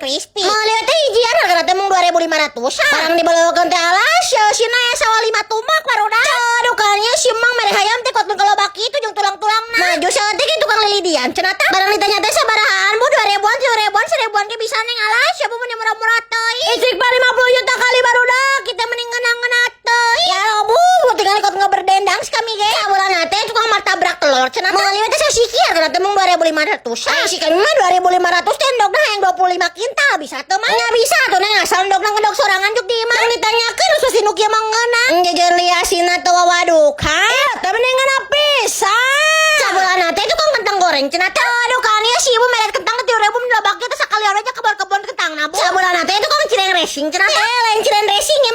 Crispy. Meuli teh hijian hargana teh mung 2500. Barang dibolokeun teh, alas ya, eusina aya sawa lima tumbak, barudak. Adukannya si Mang mere hayam teh kot kalau baki itu jeung tulang-tulangna. Maju saeutik tukang lilidian cenah tah. Barang ditanya teh sabarahaan, Bu? 2000-an, 3000-an, 1000-an ge bisa, Neng. Alas ya, Bu, mun murah-murah teuing. Istighfar 50 juta kali, barudak. Kita mending ngeunah-ngeunah teuing. Ya Allah, Bu, tinggal kot ngeberdendang si kami ge. Sabulan teh tukang martabak telur cenah. Meuli teh sasiki hargana teh mung 2500. Ah, si kami mah 2500 teh endogna hayang 25 kintal, bisa teu, Mah? Nya bisa tuh, Neng, asal endogna ngedog sorangan juk di imah. Ditanyakeun khusus nu kieu mah ngeunah. Jejer liasina teu wawadukan. Ieu teh mending ngeunah pisan. Sabulan teh tukang kentang goreng cenah teh. Aduh kan ya, si ibu mere kentang 3000 dilobak teh sakalian aja kebon-kebon kentang na, Bu. Sabulan teh tukang cireng racing cenah teh. Lain cireng racing ya.